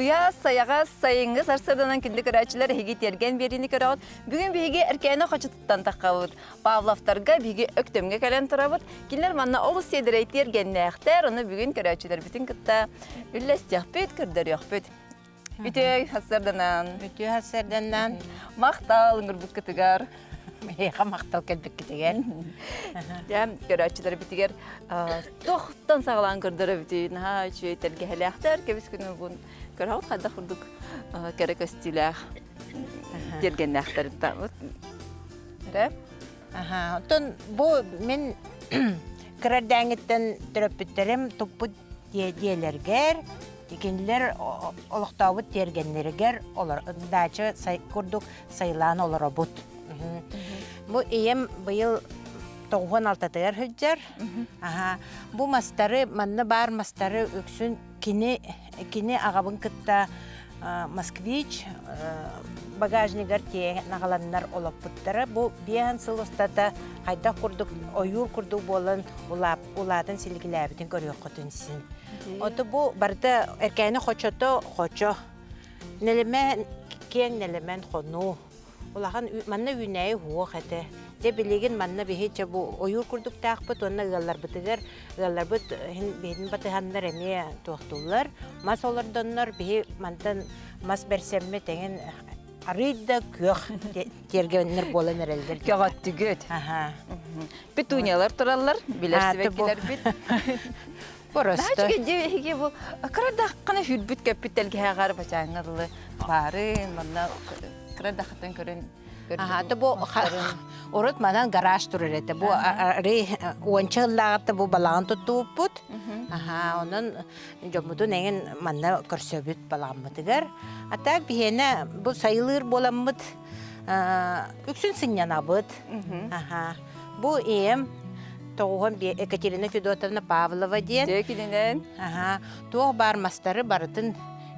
Куйаас, сайаҕас, сайыҥҥы сарсыарданан күндү көрөөччүлэр эһиги тиэргэн биэриини көрөҕүт. Бүгүн биһиги Эркээни хочотуттан таххабыт. Павловтарга биһиги Өктөмҥө кэлэн турабыт. Кинилэр манна олус сиэдэрэй тиэргэннээхтэр. Ону бүгүн көрөөччүлэрбитин кытта үллэстиэхпит, көрдөрүөхпүт. Үтүө сарсыарданан. Үтүө сарсыарданан. Махтал ыҥырбыккытыгар. Эһиэхэ махтал кэлбиккитигэр. Дьэ, көрөөччүлэрбитигэр тохтон саҕалаан көрдөрөбүтүй. Наһаа үчүгэй тэлгэһэлээхтэр. Кэбис күнү бун көрөҕүт хайдах курдук кэрэ көстүүлээх тиэргэннээхтэр. Эрэ? Аха, оттон бу мин кыра эрдээҥиттэн төрөппүттэрим туппут дьиэлэргэр, кинилэр олохтообут тиэргэннэригэр дача курдук сайылаан олоробут. Бу ийэм быйыл 96-тыгар сылдьар. Аха, бу мастары, манна баар мастары үксүн кини кини аҕабын кытта Москвич багажнигар тиэйэн аҕаланнар олоппуттара. Бу биэһэн сыл устата хайдах курдук ойуур курдук буолан улаатан силигилээбитин көрүөххүтүн син. Ото бу барыта Эркээни хочото хочо. Нэлэмэн киэҥ нэлэмэн хонуу. Улахан манна үүнээйи уһуох этэ. Дьэ билигин манна биһи чэ бу ойуур курдуктаахпыт уонна ыалларбытыгар ыалларбыт иһин биһин батыһаннар эмиэ туохтууллар. Мас олордоннор биһи мантан мас бэрсэммит эҥин арыый да күөх тиэргэннэр буолан эрэллэр. Көҕөттүгүт. Аха. Петуниялар тураллар, билэр сибэккилэрбит. Просто. Эһиги бу кырадаххына хүрбүт көппүт тэлгэһэҕэр бачааҥҥа дылы баарын манна кырадахтан көрөн Аха, бу урут манан гараж турар этэ. Бу уонча ыллааҕыта бу балаҕан туттубуппут. Аха, онон дьоммутун эҥин манна көрсөбүт балаҕаммытыгар. А так биһиэнэ бу сайылыыр буоламмыт үксүн сынньанабыт. Аха. Бу ийэм тоҕуһун Екатерина Федотовна Павлова диэн. Дьэ кининэн. Аха, туох баар мастары барытын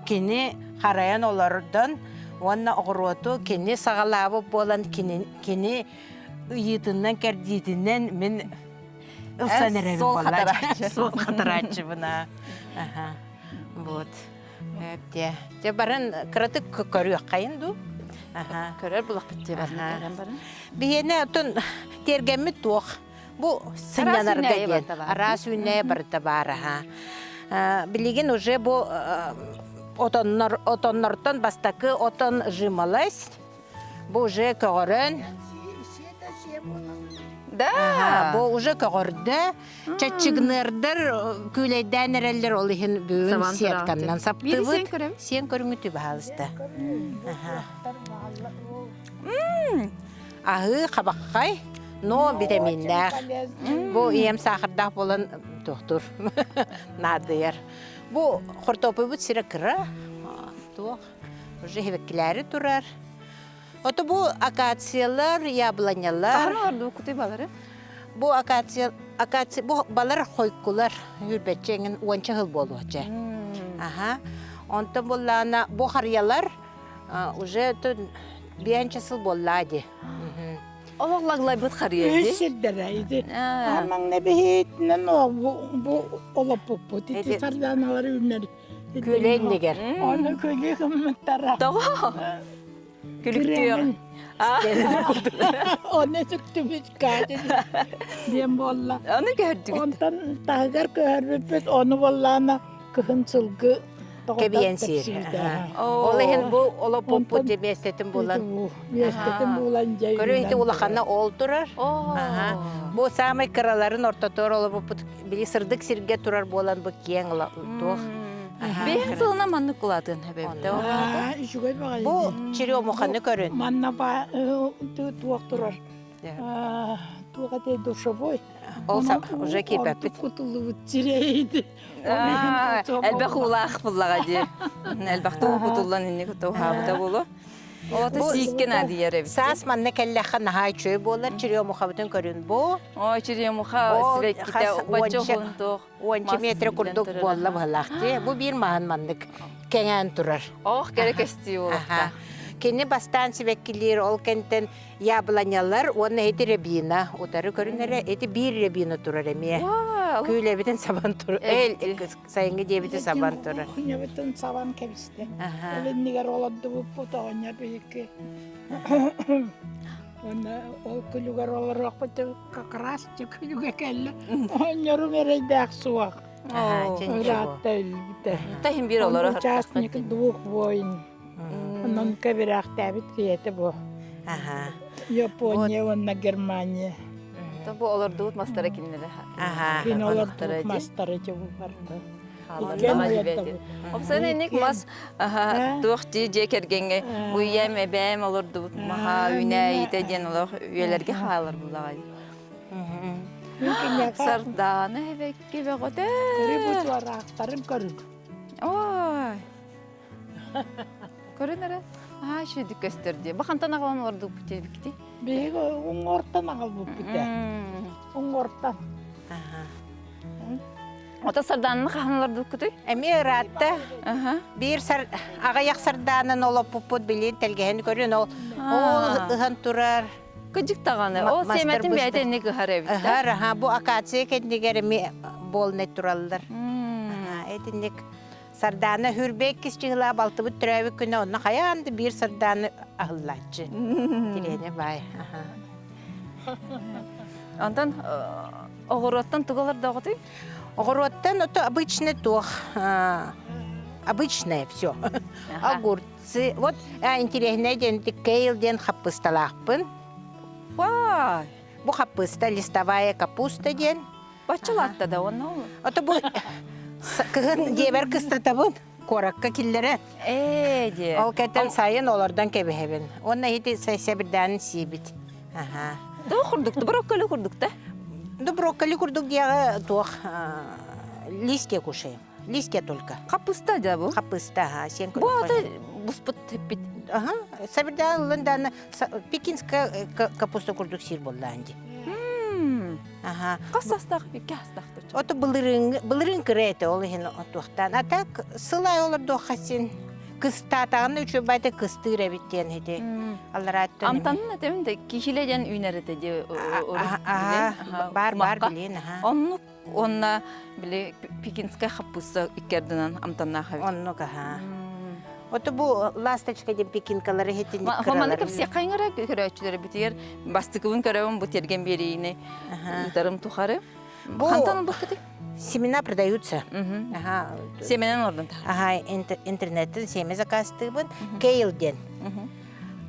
кини харайан олордон уонна оҕуруоту кини саҕалаабыт буолан кини, кини ыйыытынан кэрдиитинэн мин ылсан эрэбин суол хатарааччы. Суол хатарааччыбын Аха. Вот. Дьэ, дьэ баран кыратык көрүөххэйин дуу? Аха. Көрөр булахпыт дии баран кэлэн баран. Биһиэнэ оттон тиэргэммит туох. Бу сынньанарга диэн араас үүнээйи барыта баар аха. Билигин уже бу отоннор отоннортон бастакы отон жимолость. Бу уже көҕөрөн. Да. Бу уже көҕөрдө. Чаччыгыныардар күүлэйдээн эрэллэр ол иһин бүгүн сетканнан саптыбыт. Сиэн көрүҥүтү баһаалыста. Аһыы хабаххай, но витаминнээх. Бу ийэм саахардаах буолан туохтур наадыйар. Бу хортуоппуйбут сирэ кыра, туох уже сибэккилээри турар. Ото бу акациялар, яблонялар. Хаһан олордубуккутуй балары? Бу акация, акация, бу балар хойкулар үүрбэччэ эҥин уонча сыл буолуоча. Аха. Онтон буллаана бу харыйалар уже биэнчэ сыл буоллаа ди. Олох лаглайбыт харыйа Үс сирдэрэ ити. Амаҥна биһиитинэн бу олоппуппут. Ити сарданалар үүнэр. Күөлэ иннигэр. Ону күлүү гыммыттара. Тоҕо? Күлүктүөх. Оны сүктүбүт каатын диэн буолла. Оны көһөрдүгүт. Онтон таһыгар көһөрбүппүт, ону буоллаана кыһын сылгы Кэбиэн сиир. Ол иһин бу олоппуппут дьэ миэстэтин булан. Миэстэтин булан дьэ. Көрүү ити улахана ол турар. Бу саамай кыраларын ортотугар олоппуппут били сырдык сиргэ турар буолан бу киэҥ туох. Бэйэҥ сылынан маннык улаатыан эбэбит. Үчүгэй баҕайы. Бу черемуханы көрүн. Манна туох турар. Туох этэй душевой. Ол уже киирбэппит. Кутуллубут сирэйди. Элбэх уулаах буллаҕа дии. Элбэх туу кутуллан инник туһаабыта буолуо. Ота сииккэ наадыйар эбит. Саас манна кэллэххэ наһаа үчүгэй буолар. Черемухабытын көрүн бу. Ой, черемуха сибэккитэ бачча уһунтуох. Уонча метр курдук буолла быһылаах дии. Бу биир маһын маннык кэҥээн турар. Ох, кэрэ көстүү буолуохтаах. Кини бастаан сибэккилиир, ол кэнтэн яблонялар уонна эти рябина утары көрүнэрэ, эти биир рябина турар эмиэ. Күүлэбитин сабан тур. Сайыҥҥы диэбити сабан турар. Кухнябытын сабан кэбистэ. Ол иннигэр олордубуппут оҕонньор биһикки. Уонна ол күлүгэр олоруохпут как раз күлүгэ кэллэ. Оҕонньорум эрэйдээх суох. Ыраатта өлбүтэ. Таһым биир олоро Участник двух войн. Онон кэбирээхтээбит киһитэ бу. Япония уонна Германия. Бу олордубут мастара кинилere. Кини олордубут мастара бу барда. Опсана инник мас туох дии дьиэ кэргэҥҥэ бу ийэм эбээм олордубут маһа үүнээйитэ диэн олох үйэлэргэ хаалар буллаҕай. Сардаана эбэкки бөҕөтө. Көрү бу туораахтарын көрүҥ. Ой. Көрүн эрэ. Аа, шүдүк көстөр дии. Бу хантан аҕалан олордубут диэбиккитий? Биһиги уҥуортан аҕалбыппыт ээ. Уҥуортан. Ото сардаананы хаһан олордубуккутуй? Эмиэ ыраатта. Биир сар аҕыйах сардаанан олоппуппут билин тэлгэһэни көрүн ол ол ыһан турар. Кыдьык даҕаны. Ол сиэмэтин бэйэтэ инник ыһар эбит. Ыһар, аха, бу акация кэннигэр эмиэ буолнай тураллар. Этинник Сардаана Хүрбэккис чыһылаа балтыбыт төрөөбүт күнэ онно хайаан да биир сардааны аһыллааччы. Тириэнэ баай. Онтон оҕуруоттан тугу олордоҕутуй? Оҕуруоттан ото обычный туох обычное все. Огурцы. Вот интереснэй диэн кейл диэн хаппысталаахпын. Вай! Бу хаппыста листовая капуста диэн. Баччалаатта да онно ол. Ото бу кыһын дьиэбэр кыстатабын куоракка киллэрэн. Ээ диэ. Ол кэтэн сайын олордон кэбиһэбин. Уонна ити сэбирдээнин сиибит. Аха. Туох курдук, брокколи курдук да? Ну, брокколи курдук диэҕи туох листья кушаем. Листья только. Хаппыста да бу? Хаппыста, аха, сен Бу аты буспут тэппит. Аха, сэбирдээн ыллын дааны пекинская капуста курдук сиир буоллаан дии. Аха. Хас састаах икки астаах Ото былырыын былырыын кыра этэ ол иһин туохтаан. А так сыл аайы олордуохха син кыстаатаҕына үчүгэй кыстыыр эбит диэн ити. Алларааттан Амтанын этэмин да киһилэ диэн үүнэр этэ дии баар баар билин аха. Оннук уонна били пекинская хаппыысса икки ардынан амтаннаах эбит. Оннук аха. Ото бу ласточка диэн пекинкалары хитинник кыралар. Маны кэпсиэххэ ыҥыра көрөөччүлэр битигэр бастыкыбын көрөбүн бу тиэргэн биэриини ыытарым тухары. Бу Хантан ылбыккытый? Семена продаются. Ага. Семенен ордун Ага, интернеттен семя заказтыыбын. Кейл диэн.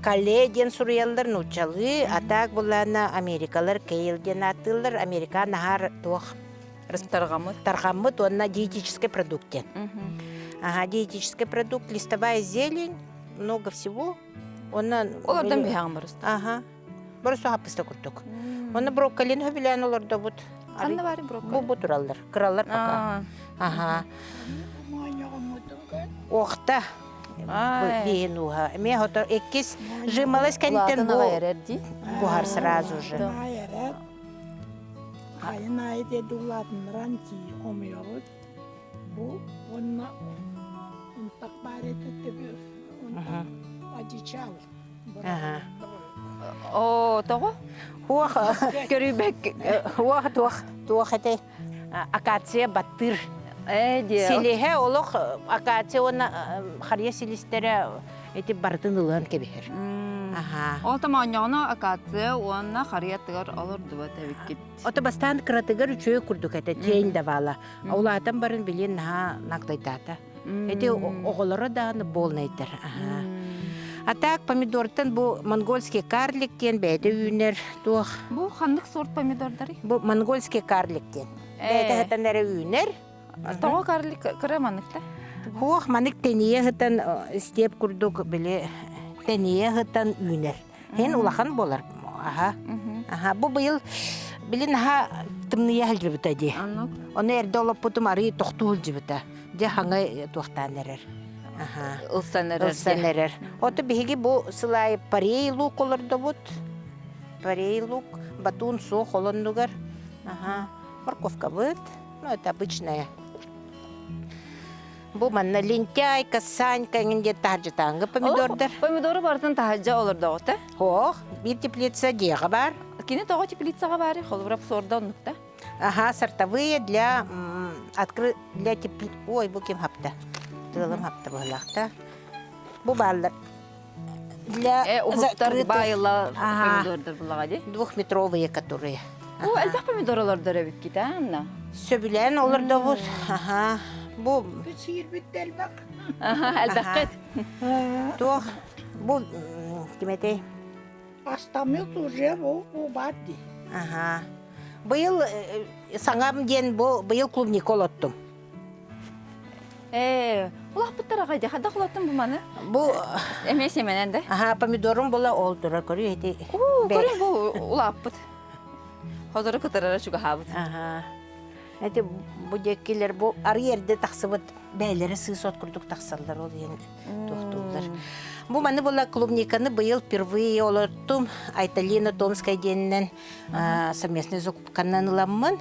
Кале диэн суруйаллар нууччалыы, а так буллаана америкалар кейл диэн ааттыыллар. Америка наһаар туох тарҕаммыт. Тарҕаммыт уонна диетический продукт диэн. Ага, диетический продукт, листовая зелень, много всего. Онон Олордон биһаҕын барыста. Ага. Боросу хаппыста курдук. Онно брокколин хөбүлээн олордобут. Ханна бары брокколи? Бу бу тураллар. Кыраллар пока. Ага. Охта. Биһин уха. Эмиэ хото иккис жималась кэнниттэн бу буһар сразу же. Хайын аайы диэди улаатыннаран тии хомуйабыт. Бу уонна унтах баар этэ унтах одичал. Оо, тоҕо? Хуох Көрүйбэк хуох туох туох этэй акация баттыыр. Ээ диэ. Силиһэ олох акация уонна харыйа силистэрэ ити барытын ылан кэбиһэр. Аха. Ол томоонньоҕуна акация уонна харыйа тыгар олордубат эбиккит. Ото бастаан кыратыгар үчүгэй курдук этэ, тиэйин давала. Улаатан баран билин наһаа нагдайдаата. Эти оҕолоро даҕаны буолнайдар. А так помидортан бу монгольский карлик диэн бэйэтэ үүнэр туох. Бу ханнык сорт помидордарый? Бу монгольский карлик диэн. Бэйэтэ сытан эрэ үүнэр. Тоҕо карлик кыра маннык да? Хуох манык тэнийэ сытан степ курдук били тэнийэ сытан үүнэр. Һин улахан буолар. Аха. Аха. Бу быйыл билин аха тымныйа сылдьыбыта дии. Ону эрдэ олоппутум арыы тохтуу сылдьыбыта. Дьэ хаҥа туохтаан эрэр. Аха. Ылсан эрэр. Ылсан эрэр. Ото биһиги бу сылай парей лук олордобут. Парей лук батун суох олоннугар. Аха. Морковкабыт. Ну, это обычная. Бу манна лентяйка, Санька эҥин диэн таһырдьатааҥҥы помидордар. Помидору барытын таһырдьа олордоҕут Ох, биир теплица дьиэҕэ баар. Кини тоҕо теплицаҕа баарый? Холобура, сорда оннукта. Ага, сортовые для откры для тепли... Ой, бу ким хапта? Тыалым хапта быһылаахта. Бу бааллар. Для Э, уһуктар закрытых. байыла Ага. помидордар булаҕа дии. Двухметровые которые. Бу элбэх помидор олордор эбиккит, а, Анна? Сөбүлээн олордобут. Аха. Бу Сиирбит элбэх. Аха, элбэххит. туох бу ким этэй? Астаммыт уже бу бу бар дии. Аха. Быйыл саҥам диэн бу быйыл клубника олоттум. Ээ, улааппыттар аҕай дии. Хайдах улааттым бу маны? Бу Эмиэ сиэмэнэн да? Аха, помидорум була ол турар көрүү ити. Уу, көрүҥ бу улааппыт. Ходору кытарара чугаһаабыт. Аха. Эти бу диэккилэр бу арыы эрдэ тахсыбыт бэйэлэрэ сыыс от курдук тахсаллар ол иһин туохтууллар. Бу маны була клубниканы быйыл впервые олоттум Айталина Томская диэнинэн совместный закупканан ыламмын.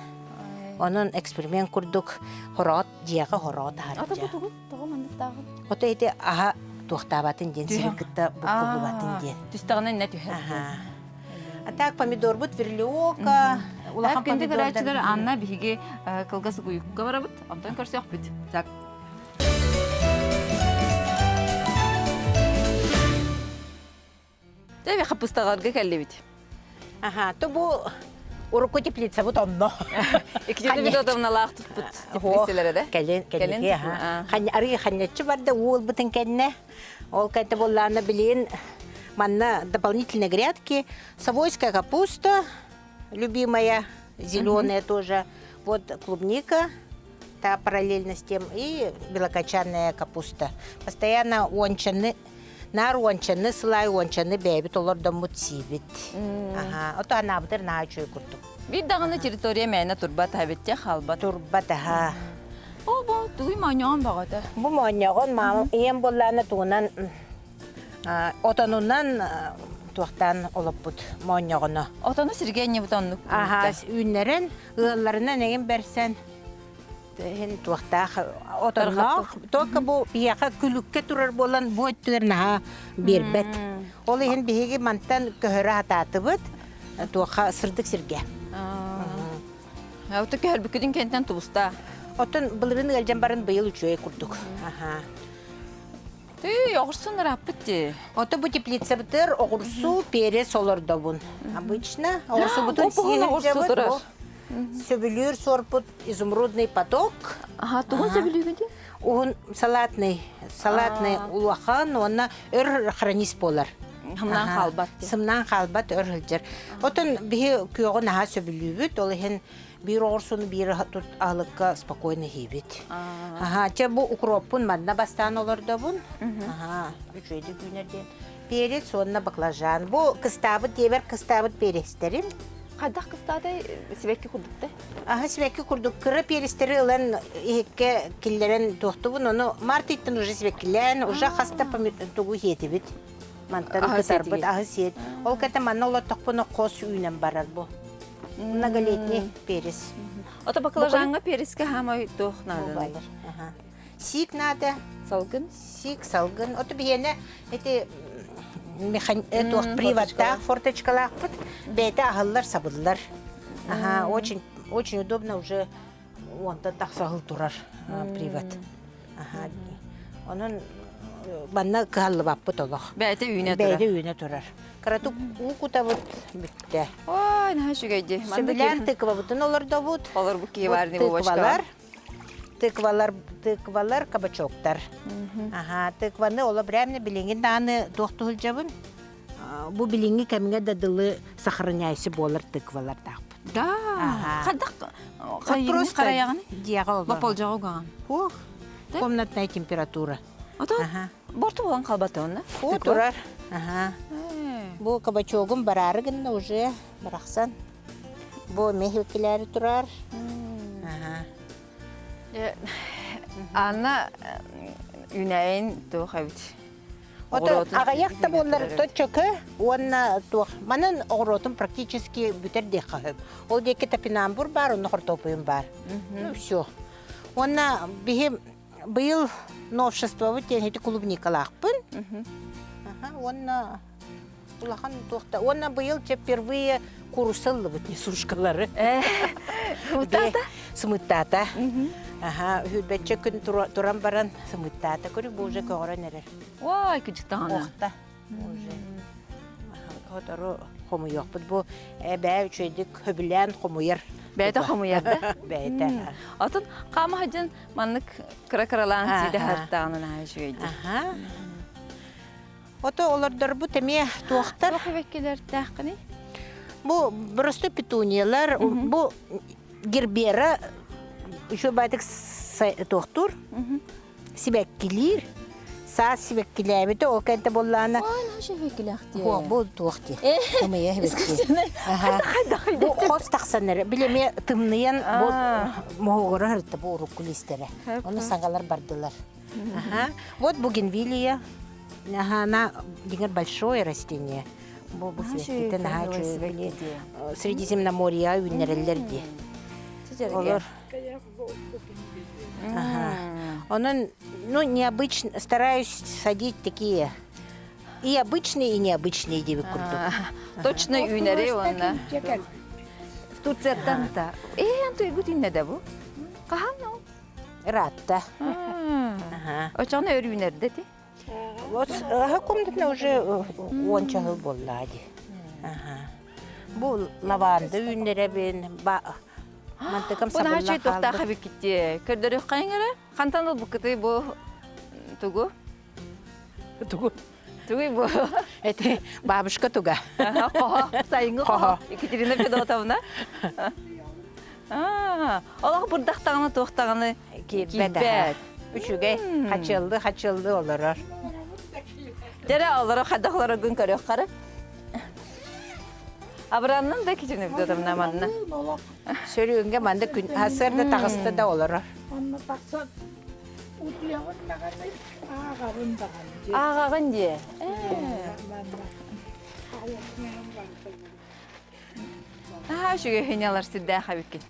Онон эксперимент курдук хороот дьиэҕэ хороот Ата бу тугу? Тоҕо манныктааҕын? Ото ити аһа туохтаабатын диэн сири кытта буккуллубатын диэн. Түстэҕинэ иннэ түһэр. А так помидорбут верлиока, улахан Күндү помидордар. көрөөччүлэр Анна биһиги кылгас угуйукка барабыт, онтон көрсөхпүт. Так. Дьэ, хаппыстаҕарга кэллибит. Аха, то бу урукку теплицабыт онно. Екатерина Федотовналаах туппут теплицэлэрэ да? Кэлин, кэлин, арыы ханньаччы барда уу ылбытын кэннэ. Ол кэннэ буоллаана билин манна дополнительные грядки, савойская капуста, любимая, зеленая тоже, вот клубника, та параллельно с тем и белокочанная капуста. Постоянно уончаны наар уончаны сылай уончаны бэйэбит олордоммут сиибит. Аха, ото анаабытыр наһаа үчүгэй курдук. Биир даҕаны территория мээнэ турбат эбиттэ хаалбат. Турбат аха. О, бу тугуй моонньоҕон бөҕөтө. Бу моонньоҕон маама ийэм буоллаана тугунан отонунан туохтаан олоппут моонньоҕоно. Отону сиргэ анньыбыт оннук. Аха, үүннэрэн, ыалларынан эҥин бэрсэн иһин туохтаах отонноох только бу биһиэхэ күлүккэ турар буолан бу өттүгэр наһаа биэрбэт. Ол иһин биһиги мантан көһөрө сатаатыбыт туохха сырдык сиргэ. Ото көһөрбүккүтүн кэнтэн тубуста. Оттон былырыын ыалдьан баран быйыл үчүгэй курдук. Аха. Түй, оҕурсун ырааппыт дии. Ото бу теплицабытыгар оҕурсу, перец олордобун. Обычно оҕурсубутун Опуһун оҕурсу турар. Сөбүлүүр суорпут изумрудный поток. Аха, тугун сөбүлүүгүн дии? Уһун салатный, салатный улахан уонна өр хронист буолар. Сымнаан хаалбат. Сымнаан хаалбат өр сылдьар. Отон биһи күөҕүн аһа сөбүлүүбүт, ол иһин биир оҕурсуну биир тут аһылыкка спокойно иһиибит. Аха, чэ бу укроппун манна бастаан олордобун. Аха, үчүгэйдик үүнэр диэн. Перец уонна баклажан. Бу кыстаабыт диэбэр кыстаабыт перецтерим. Хайдах кыстаатай сибэкки курдук да? Аха, сибэкки курдук кыра перецтери ылан иһикке киллэрэн туохтубун, ону март ыйтан уже сибэккилээн, уже хаста тугу иһиэтибит. Мантан кытарбыт аһы сиэт. Ол кэтэ манна олоттохпуна хос үүнэн барар бу. Многолетний перец. Ото баклажаҥҥа перецкэ хаамай туох нааданы? Сиик наада. Салгын? Сиик, салгын. Ото биһиэнэ ити туох приводтаах форточкалаахпыт. Бэйэтэ аһыллар, сабыллар. Ага, очень, очень удобно уже уонтан тахса аһыл турар привод. Ага. Онон манна кыһаллыбаппыт олох. Бэйэтэ үүнэ турар. Бэйэтэ үүнэ турар. Кыратык уу кутабыт бүттэ. Ой, наһаа үчүгэй дии. Сөбүлээн тыквабытын олордобут. Олорбут киһи баар Тыквалар, тыквалар, тыквалар, кабачоктар. Аха, тыкваны оло прямо билиҥҥи дааны туох туһулдьабын. Бу билиҥҥи кэмҥэ да дылы сохраняйся буолар тыквалардаахпыт. Да. Хайдах хайыгын харайаҕын? Дьиэҕэ олор. Бополдьоҕу гаҕан. Хуох. Комнатная температура. Ото Борту буолан халбата онно. Уу турар. Аха. Бу кабачогум бараары гынна уже барахсан. Бу мехилкилээри турар. Аха. Анна үүнээйин туох эбит? Ото аҕыйах да буоллар чөкө уонна туох манан оҕуруотум практически бүтэр диэххэ сөп. Ол диэки топинамбур баар, онно хортуоппуйум баар. Ну все. Уонна биһи Быйыл новшествобут диэн ити клубникалаахпын. Аха, уонна... Улахан туохта. Уонна быйыл чэ впервые курса ыллыбыт несушкалары. Сымыттаата? Сымыттаата. Аха, үһүрбэччэ күн туран баран сымыттаата. Көрү бу уже көҕөрөн эрэр. Ой, күчүтаҕына. Охта. Уже. Хотору хомуйуохпут. Бу эбээ үчүгэйдик хөбүлээн хомуйар. Бэйэтэ хомуйар да? Бэйэтэ. Атын хаама хадьын маннык кыра-кыралаан сиидэ хартаҕына наһаа үчүгэйдик. Аха. Ото олордорбут эмиэ туохтар? Туох эбэккилэрдээххиний? Бу просто петуниялар, бу гербера еще байтык туохтуур, сибэккилиир, саас сибэккилээбитэ ол кэнтэ буоллаана. Ой, наша сибэккилээхтиэ. Бу бу туох дии. Ымыйа сибэкки. Бу хос тахсан эрэ. Били эмиэ тымныйан бу моһуогура сырытта бу урукку лиистэрэ. Ону саҥалар бардылар. Ага. Вот бугенвилия. Ага, она дигэр большое растение. Бу бу сибэккитэ наһаа үчүгэй. Средиземноморье үүннэрэллэр дии. Олор. Ага. Онон, ну, необычно, стараюсь садить такие и обычные, и необычные диэбит курдук. Точно үүнэри уонна. Турцияттан та. Э, антуйгут инне да бу. Хаһан ол? Ыраатта. Очоҕуна өр үүнэрдэ ти? Вот комнатна уже уонча сыл буолла дии. Бу лаванда үүннэрэбин, мантыкам Бу наһаа сабыллан үчүгэй туохтаах хаалбыт. эбиккит Көрдөрүөххэ эрэ. Хантан ылбыккытый бу тугу? Тугу? Тугуй бу? Эти бабушка туга. Хохо, сайыҥҥы хохо. Екатерина Федотовна. Олох бырдахтаҕына туохтаҕына киирбэт. Үчүгэй, хачыллы хачыллы олорор. Дьэрэ олоро хайдах олороргун көрүөххары. Абыраннын да Екатерина Федотовна манна. Сөрүүҥҥэ манна күн сарсыарда таҕыста да олорор. Онно тахсан утуйаҕын даҕаны, ааҕабын даҕаны. Ааҕаҕын дии. Наһаа үчүгэй хинялар сирдээх эбиккин.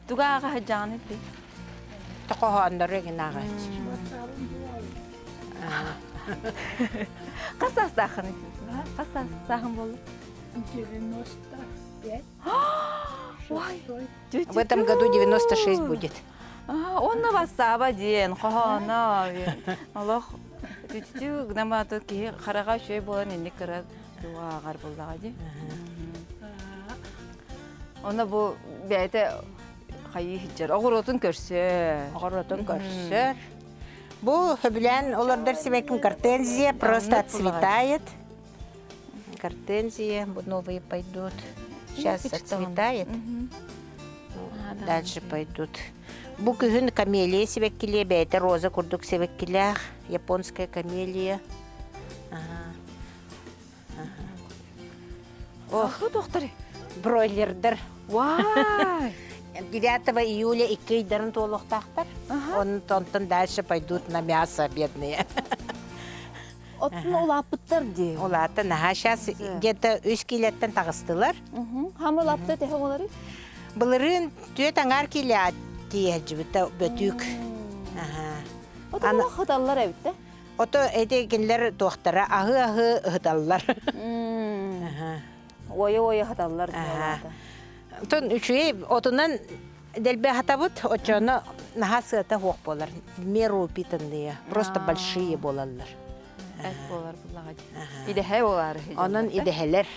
Тугу ааҕа сылдьаҕын эбитий? Хоһооннору эҥин ааҕааччы. Хас саастааххыный? Хас сааһын буолла? 95. В этом году 96 будет. Онно бассааба диэн хоһооно олох түтү гынамааты киһи хараҕа үчүгэй буолан инник кыра ааҕар буоллаҕа дии. Онно бу бэйэтэ хайыы сылдьар оҕуруотун көрсөр. Оҕуруотун көрсөр. Бу сөбүлээн олордор сибэкким гортензия просто отцветает. Гортензия новые пойдут. Сейчас отцветает. Дальше пойдут. Бу күһүн камелия сибэккилиэ бэйэтэ роза курдук сибэккилээх японская камелия. Ох, тохтор. Бройлердер. Вай! 9 июля икки ыйдарын туолуохтаахтар. Онтон дальше пойдут на мясо бедные. Оттон улааппыттар дии. Улаата наһаа сейчас где-то үс киилэттэн таҕыстылар. Хам улаапта тэһэ олары? Былырыын түөрт аҥаар киилэ тиийэлдьибитэ бөтүүк. Ото хыталлар эбит да? Ото эти кинилэр туохтара аһы-аһы ыһыталлар. Ойо-ойо хаталлар. Тон үчүгэй отунан Дэлби аһатабыт, оччоно наһаа сыата суох буолар. Меру упитанные, просто большие буолаллар. Эт буолар буллаҕа Идэһэ буолар. Онон идэһэлэр.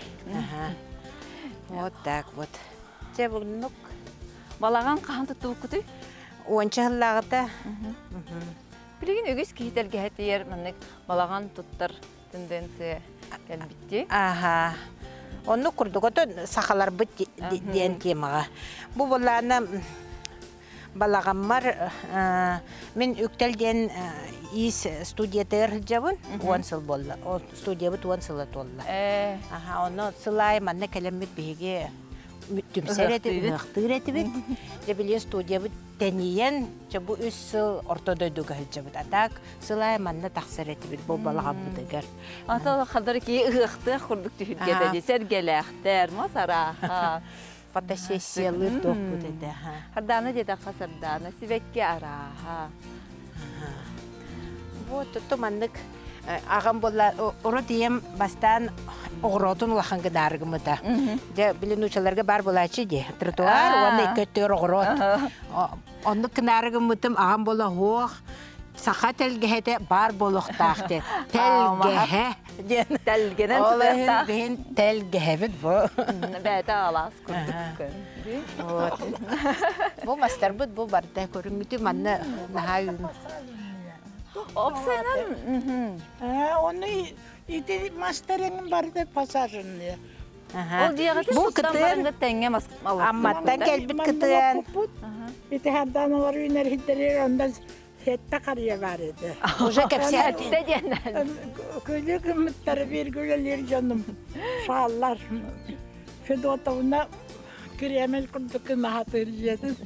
Вот так вот. Дьэ bunнук. Балаҕан хаһан туттубуккутуй? Уонча сыллааҕыта. Билигин үгүс киһи тэлгэһэтигэр маннык балаҕан туттар тенденция кэлбитти. Аха. Оннук курдук ото сахаларбыт диэн темаҕа. Бу булаана балаҕаммар мин Үктэл диэн иис студиятыгар сылдьабын. Уон сыл буолла. Студиябыт уон сыла туолла. Аха, онно сыл аайы манна кэлэммит биһиги түмсэр этибит, ыһыахтыыр этибит. Дьэ били студиябыт тэнийэн, чэ бу үс сыл орто дойдуга сылдьабыт. А так сыл аайы манна тахсар этибит бу балаҕаммытыгар. Ата хадыр ки ыһыахтыах курдук түһүлгэтэ дии сэргэлээхтэр, мас арааха. Фотосессиялыыр туохпут этэ. Хардаана диэтэххэ сардаана, сибэкки арааха. Вот, то маннык. Аҕам буолла урут ийэм бастаан оҕуруотун улахан гынаарыгымыта. Дьэ, били нуучаларга баар буолааччы дии. Тротуар уонна икки өттүгэр оҕуруот. Оннук гынаары гыммытым аҕам буола суох саха тэлгэһэтэ баар буолуохтаах диэн. Тэлгэһэ диэн. Тэлгэнэн Ол иһин биһин тэлгэһэбит бу. Бэйэтэ алаас курдук. Вот. Бу мастарбыт бу барда көрүҥҥүтү манна наһаа үүм. Опсайынан Оны ити мастарын барыта посаженные. Ол дьиэҕитин Бу туттан кытыан баран да тэҥҥэ мас Амматтан кэлбит кытыан. Ити хандан олор үүнэр иһиттэригэр онно сетте харыйа баар этэ. Уже кэпсээтэ диэн. Күлү гыммыттары биир күлэлиир дьонум шааллар. Федотовна Кремль курдук наһатыыр дьиэтин.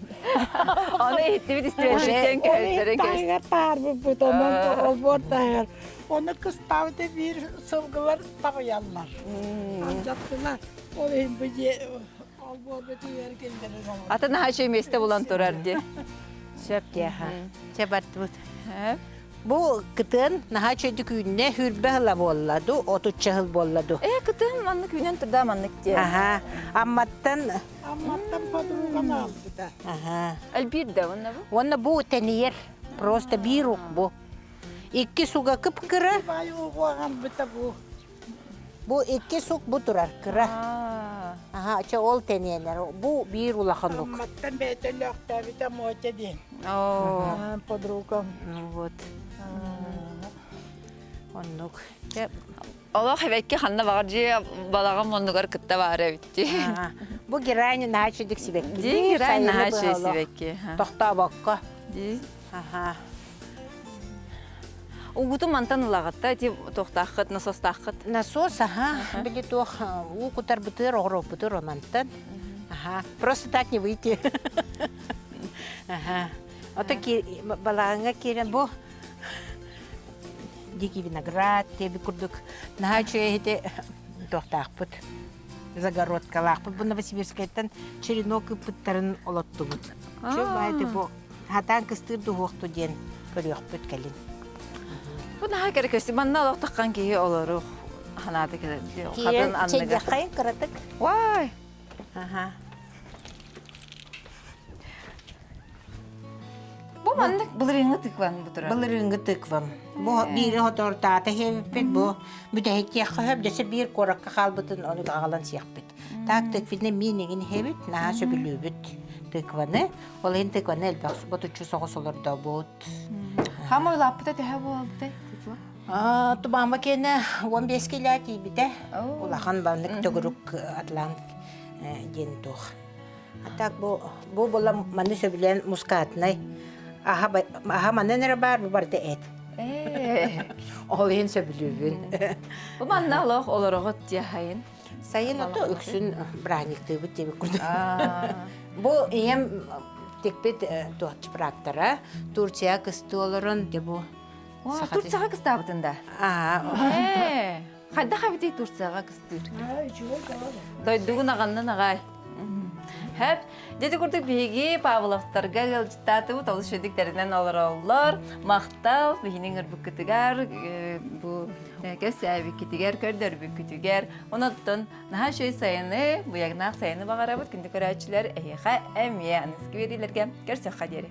Ону иһиттибит истибэттэн көһүттэрин Таһыгар таарбыппыт, онон олбуор таһыгар. Ону кыстаабыта биир сылгылар табыйаллар. Алдьаттылар. Ол иһин бу дьиэ олбуорга тиийэр киллэрэр олорор. Атын наһаа миэстэ булан турар дии. Сөп диэха. Чэ бардыбыт. Бу кытыан наһаа үчүгэйдик үүннэ, хүрбэ ыла буолла ду, отучча сыл буолла ду. Э, кытыан маннык үүнэн турда маннык диэн. Аха, Амматтан Амматтан подругам аалбыта. Аха. Альбир да уонна бу? Уонна бу тэнийэр, просто биир ук бу. Икки суга кып-кыра. Бай угуаҕалбыта бу. Бу икки сук бу турар кыра. Аха, чэ ол тэниэлэр. Бу биир улахан ук. Амматтан бэйэтэ өлөөхтөөбүтэ Мотя диэн. Оо. Подругам. Ну вот. Оннук. Чэ Олох эбэкки ханна баҕар дьиэ балаҕан муннугар кытта баара эбитти. Бу герань наһаа үчүгдүк сибэкки. Дии герань наһаа үчүгэй сибэкки. Тохтообокко. Дии. Аха. Угуту мантан ылаҕытта ити туохтааххыт, насостааххыт? Насос, аха. Били туох уу кутарбытыгар, оҕуруоппутугар омантан. Аха. Просто так не выйти. Аха. Ото балаҕаҥҥа киирэн бу дикий виноград диэби курдук наһаа үчүгэй иһити туохтаахпыт загородкалаахпыт. Бу Новосибирскайтан черенок ыппыттарын олоттубут. Чү баайты бу хатаан кыстыыр дуһуохту диэн көрүөхпүт кэлин. Бу наһаа кэрэ көстүү. Манна олох таххан киһи олорух ханаата кэлэр. Хатын анныгар. Чэйдэххайын кыратык. Вай! Аха. Бу маннык былырыыҥҥы тыкван бу турар. Былырыыҥҥы тыквам. Бу биири хотортаата хиэбиппит, бу бүтэһиктиэххэ сөп, дьэсэ биир куоракка хаалбытын ону аҕалан сиэхпит. Так тыквины миинигин иһэбит, наһаа сөбүлүүбүт тыкваны. Ол иһин тыкваны элбэх ботуччу соҕус олордобут. Хаама улааппыта төһө буолбутай тыква? Тубаама киэнэ 15 килэ тиийбитэ. Улахан баннык төгүрүк Атлант диэн туох. А так бу бу була маны сөбүлээн мускатнай. Аха аха манан эрэ баар бу барыта эт. Ол иһин сөбүлүүбүн. Бу манна олох олороҕут дьаһайын. Сайын ото үксүн браниктыыбыт диэбит курдук. Бу ийэм тикпит туох чпрактара Турция кыстыы олорон де бу Турцияҕа кыстаабытын да? Хайдах эбитий Турцияҕа кыстыыр? Дойдугун аҕаннын аҕай. Хэп, дьэ курдук биһиги Павловтарга ыалдьыттаатыбыт, олус үчүгдүктэринэн олороллор. Махтал биһини ыҥырбыккытыгар, бу кэпсээбиккитигэр, көрдөрбүккүтүгэр. Онон наһаа үчүгэй сайыны, быйагнаах сайыны баҕарабыт. Күндү көрөөччүлэр, эһиэхэ эмиэ аныгыскы биэриилэргэ көрсөххө диэри.